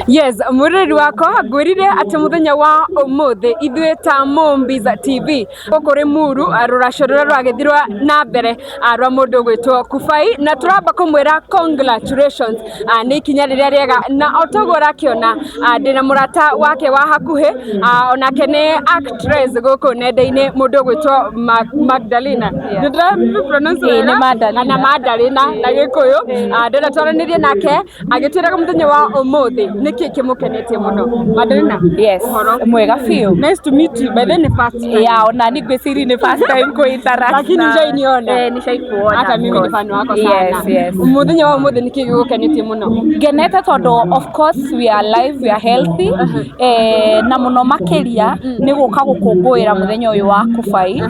Yes, mwĩroreri wakwa, ngwĩrire atĩ mũthenya wa ũmũthĩ ithuĩ ta Mumbiza TV gũkũ Limuru, rũracio rũrĩa rũragĩthirwo na mbere rwa mũndũ ũgwĩtwo Kubai, na tũramba kũmwĩra congratulations nĩ ikinya rĩrĩa rĩega. Na o toguo ũrakĩona, ndĩna mũrata wake wa hakuhĩ, onake nĩ actress gũkũ nenda-inĩ, mũndũ ũgwĩtwo Magdalena. Nĩ ndĩra pronounce Ĩĩ, nĩ wega? Magdalena. Kana Magdalena na Gĩkũyũ. Ndĩrenda twaranĩrie nake agĩtwĩraga mũthenya wa ũmũthĩ nĩkĩ kĩmũkenetie mũno. Magdalena? Yes. Ũhoro? Mwega biũ. Nice to meet you. By then, first time. Yeah, ona ni ngwĩciria nĩ first time kũ interact. Lakini nishainiona. Eh, nishaikuona. Hata mimi ni fan wako sana. Yes. Mũthenya wa ũmũthĩ nĩkĩ gĩgũkenetie mũno? Ngenete tondũ of course we are alive, we are healthy, na mũno makĩria nĩ gũka gũkũngũĩra mũthenya ũyũ wa Kubai,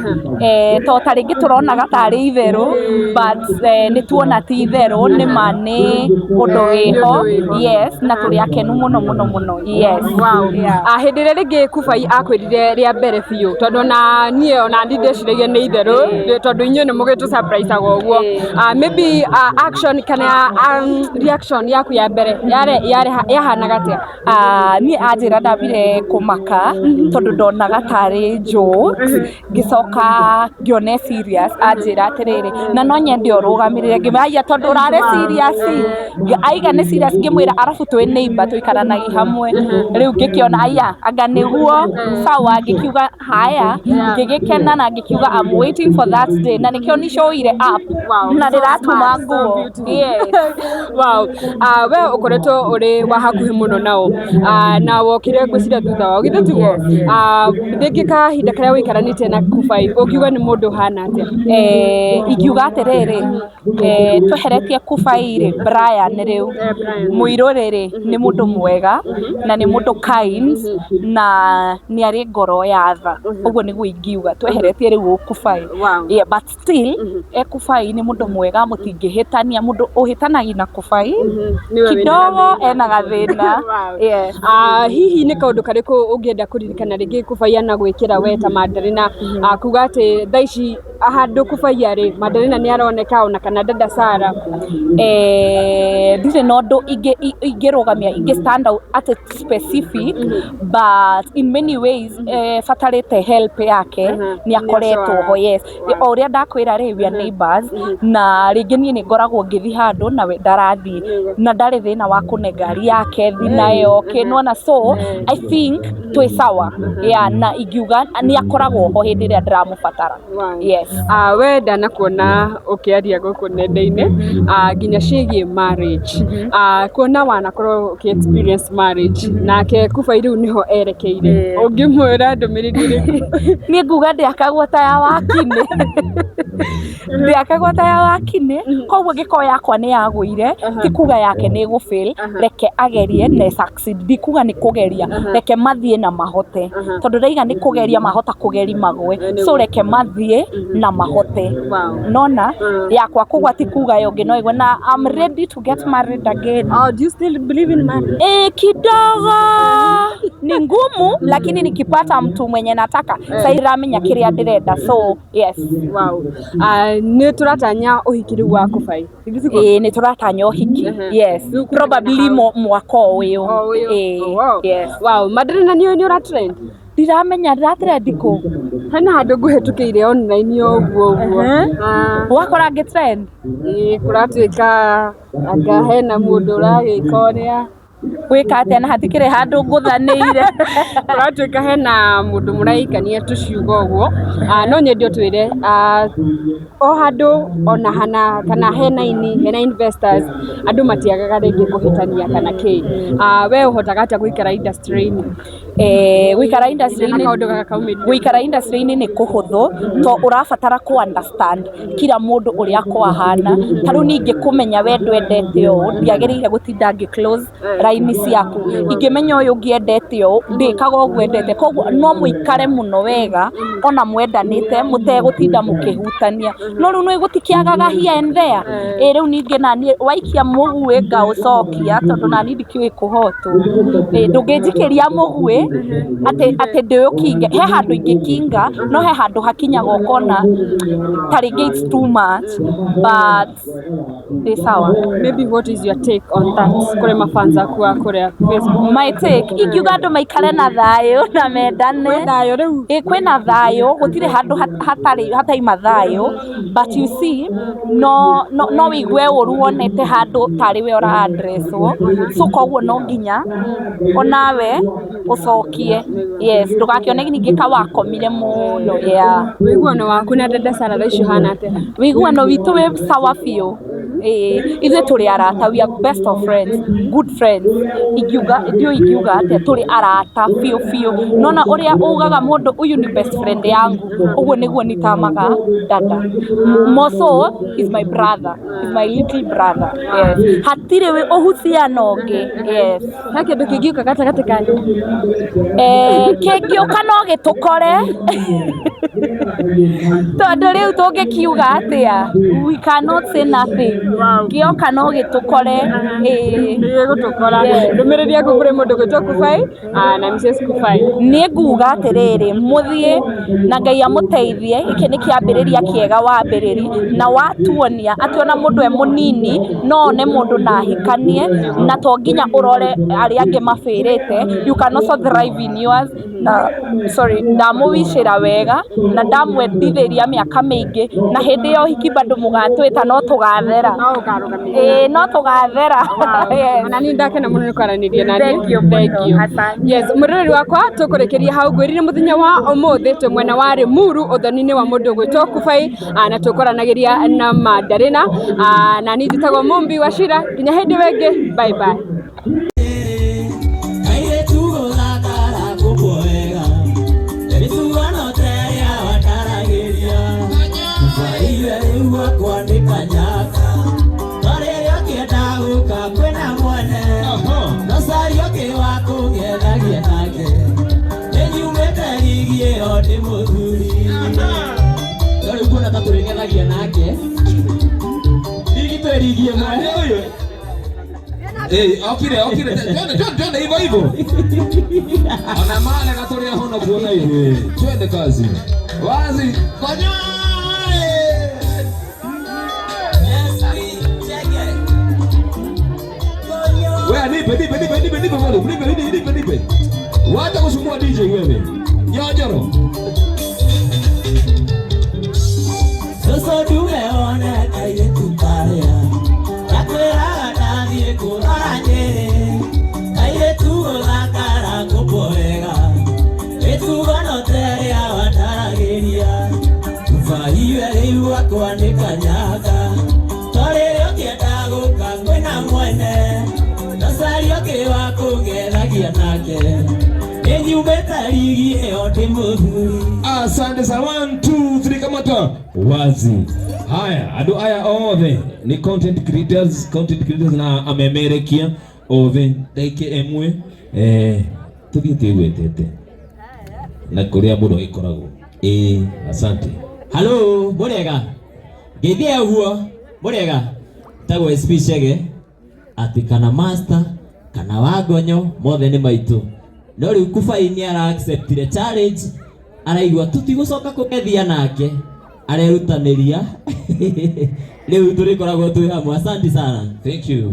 to ta rĩngĩ tũronaga tarĩ itherũ, but nĩ tuona ti itherũ, nĩ ma nĩ ũndũ wĩho. Yes, na tũrĩ akenu mũno mũno mũno, yes. Yeah. Hĩndĩ ĩrĩa rĩngĩ Kubai akwĩrire rĩa mbere biũ, tondũ ona niĩ ona ndi ndeciragia nĩ itherũ, tondũ inyuĩ nĩ mũgĩtũ surprise ũguo. Maybe action kana reaction yaku ya mbere yarĩ yahanaga atĩa? Ah, niĩ anjĩra ndambire kũmaka tondũ ndonaga tarĩ jokes, ngĩcoka ngĩona e serious. Anjĩra atĩrĩrĩ, na no nyende ũrũgamĩrĩre. Ngĩmwĩra, "Aya, tondũ ũrarĩ serious?" Aiga nĩ serious, ngĩmwĩra arabu twĩ neighbor, tũikaranagia hamwe. Rĩu ngĩkĩona aya anga nĩguo, sawa, ngĩkiuga haya, ngĩgĩkena na ngĩkiuga I'm waiting for that day, na nĩkĩo nĩ-showire up na ndĩratuma nguo, yes. Wow. We ũkoretwo ũrĩ wa hakuhĩ mũno nao, na wokire ngwĩciria thutha wao, githĩ tiguo? Rĩngĩ kahinda karĩa ũikaranĩtie na Kubai, ũngiuga nĩ mũndũ ũhana atĩa? Ingiuga atĩrĩrĩ, tweheretie Kubai rĩ, Brian rĩu mũirũ rĩrĩ nĩ mũndũ mwega na nĩ mũndũ kind na nĩ arĩ ngoro ya tha. Ũguo nĩguo ingiuga tweheretie rĩu Kubai. Yeah, but still e Kubai nĩ mũndũ mwega, mũtingĩhĩtania. Mũndũ ũhĩtanagia na Kubai Nĩwe wĩna kidogo gathĩna. Ena gathĩna. Yes. Hihi nĩ kaũndũ karĩkũ ũngĩenda kũririkana rĩngĩ Kubai anagwĩkĩra we ta Magdalena, kuga atĩ thaa ici handũ Kubai arĩ, Magdalena nĩ aroneka ona kana dada Sara? Ndirĩ na ũndũ ingĩrũgamia, ingĩ stand out atĩ specific, but in many ways batarĩte help yake nĩ akoretwo ho, yes. O ũrĩa ndakwĩra rĩ, we are neighbors, na rĩngĩ niĩ nĩ ngoragwo ngĩthiĩ handũ na we ndarathiĩ, na ndarĩ thĩna wa kũne ngari yake thi nayo kĩnwona, so I think twĩ sawa, yeah, na ingiuga nĩ akoragwo ho hĩndĩ ĩrĩa ndĩramũbatara. Yes. We ndanakuona ũkĩaria gũkũ nenda-inĩ nginya ciĩgiĩ marriage, kuona wanakorwo ũkĩ experience marriage nake Kubai rĩu nĩho erekeire, ũngĩmwĩra ndũmĩrĩri ĩrĩkũ? Niĩ nguga ndĩakagwo ta ya wakinĩ, ndĩakagwo ta ya wakinĩ. Koguo ngĩkorwo yakwa nĩ yagũire ti kuga yake nĩ ĩgũ-fail. Reke agerie na succeed. Ndikuga nĩ kũgeria, reke mathiĩ na mahote, tondũ ndaiga nĩ kũgeria, mahota kũgeri magwe, so reke mathiĩ na mahote. Nona yakwa kũgwa ti kuga yo ũngĩ no ĩgwe, na I'm ready to get married again. Oh, do you still believe in marriage? Kidogo ni ngumu, lakini nikipata mtu mwenye nataka sasa iramenya kĩrĩa ndĩrenda, so yes. Wow. Nĩ tũratanya ũhiki rĩu wa Kubai? Ĩĩ, nĩ tũratanya ũhiki, yes. Rĩu kumenya Probably mwaka o ũyũ. O ũyũ. Ĩĩ. Oh, wow. Yes. Wow, Magdalena, nĩ ũra trend? Ndiramenya ndĩratrend kũ. Hena handũ ngũhetũkĩire online o ũguo ũguo. Wakora ngĩ trend? Ĩĩ, kũratuĩka anga hena mũndũ ũragĩka ũrĩa. Gwĩka atĩa na hatikĩrĩ handũ ngũthanĩire? Kũratuĩka hena mũndũ mũraikania tũciugo ũguo. No nyende ũtwĩre, o handũ ona hana kana hena ini hena investors, andũ matiagaga rĩngĩ kũhĩtania kana kĩ. We ũhotaga atĩa gũikara industry-inĩ? Gũikara Na industry-inĩ kaũndũ gaka kaumĩrire. Gũikara industry-inĩ nĩ kũhũthũ to ũrabatara kũ understand kila mũndũ ũrĩa kwahana. Ta rĩu niĩ ingĩkũmenya we ndwendete ũũ, ndiagĩrĩire gũtinda ngĩ close raini ciaku. Ingĩmenya ũyũ ũngĩ endete ũũ, ndĩkaga ũguo endete. Koguo no mũikare mũno wega ona mwendanĩte mũtegũtinda mũkĩhutania. No rĩu nĩ gũtikĩagaga here and there. Ĩ rĩu ningĩ naniĩ waikia mũguĩ ngaũcokia, tondũ naniĩ ndikĩũĩ kũhotwo. Ĩ ndũngĩnjikĩria mũguĩ. Atĩ ndĩũkinge he handũ ingĩkinga, no he handũ hakinyaga ũkona ta rĩngĩ it's too much, but ndĩ sawa. Maybe what is your take on that kũrĩ mafans aku a kũrĩa Facebook? My take, ingiuga andũ maikare na thayũ na mendane. Kwĩ thayũ rĩu? Ĩ, kwĩna thayũ, gũtirĩ handũ hatarĩ hataima thayũ, but you see, no wĩigue ũru wonete handũ tarĩ we ũra addresswo, so koguo no nginya onawe ũcokie. Yes, ndũgakĩone ningĩ ka wakomire mũno, yeah. Wĩiguano waku na Dada Sarah thaa ici ũhana atĩa? Wĩiguano witũ wĩ sawa biũ. Ĩĩ, ithuĩ tũrĩ arata, we are best of friends, good friends. Ingiuga, ndiũĩ ingiuga atĩa, tũrĩ arata biũ biũ. Nona ũrĩa ugaga mũndũ ũyũ ni best friend yangu, ũguo nĩguo nitamaga dada. More so is my brother, is my little brother. Yes. Hatirĩ uhusiano ũngĩ. Yes. He kĩndũ kĩngĩũka gatagatĩ kanyu? Kĩngĩũka no gĩtũkore, tondũ rĩu tũngĩkiuga atĩa? We cannot say nothing. Kĩoka no gĩtũkore. Ĩĩ. Nĩgĩgũtũkora. Yes. Ndũmĩrĩri yaku kũrĩ mũndũ gwĩtwo Kufai na Mrs Kufai? Niĩ nguga atĩrĩrĩ, mũthiĩ na Ngai amũteithie. Gĩkĩ nĩ kĩambĩrĩria kĩega wambĩrĩri, na watuonia atĩ ona mũndũ e mũnini no one mũndũ na ahikanie, na to nginya ũrore arĩa angĩ mabĩrĩte. You can also thrive in yours. Na sorry, ndamũwicĩra wega na ndamwendithĩria mĩaka mĩingĩ, na hĩndĩ ya ũhiki bado mũgatwĩta no tũgathera. No ũkarũgamĩrĩra. Ĩĩ, no tũgathera. Yes. Ona niĩ ndakena mũno nĩ kwaranĩria na Thank you mũno. Thank you. Asante. Yes, mũroreri wakwa, tũkũrĩkĩria hau. Ngwĩrire mũthenya wa ũmũthĩ twĩ mwena wa Limuru, ũthoni-inĩ wa mũndũ ũgwĩtwo Kubai, na tũkwaranagĩria na Mandarina, na niĩ njĩtagwo Mumbi wa Shira. Nginya hĩndĩ ĩyo ĩngĩ, bye bye. Airĩtu gũthakara kũkwo wega, mĩtugo terĩa wataragĩria, baiwe rĩu gwakwa nĩ kanyaka, no rĩrĩa ũkĩenda gũka kwĩna mwene, no caria ũngĩ wa kũng'ethagia nake, nĩnyumĩte rigi ĩyo ndĩ mũthuri. No rĩu kuona ta tũrĩng'ethagia nake rigi, twĩ rigi ĩmwe. Huyu. Okire, okire. Twende, twende, twende hivyo hivyo. Ona male katoria hono kuona hivi. Twende kazi. Wazi. Konyoe. Yes, we check it. Wewe nipe, nipe, nipe, nipe, nipe volume, nipe, nipe, nipe, nipe. Wacha kusumbua DJ wewe. Nyojoro. Cũcũ ndume one kairĩtu karĩa gakwĩraga ndathiĩ kũrora Nyĩrĩ, kairĩtu gũthakara ngũkũ wega, mĩtugo no terĩa wataragĩria, baiwe rĩu gwakwa nĩ kanyaka, to rĩrĩa ũkĩenda gũka kwĩna mwene, no caria ũngĩ wa kũng'ethagia nake, nĩnyumĩte rigi ĩyo ndĩ mũthuri. Asante sana. One, two, three, kamata. Wazi. Haya, andu aya othe ni content creators na amemerekia othe ndagĩka ĩmwe, tũthiĩ twĩgwetete na kũrĩa mũndũ agĩkoragwo. Asante. Halo, mũrĩega? Ngeithia ũguo, mũrĩega? Tagwo SP Chege, atĩ kana master, kana wangonyo, mothe nĩ maitũ. No rĩu Kubai nĩ ara acceptire challenge, araigua tũtigũcoka kũgethia nake, arerutanĩria. Rĩu tũrĩkoragwo twĩ hamwe. Asante sana. Thank you.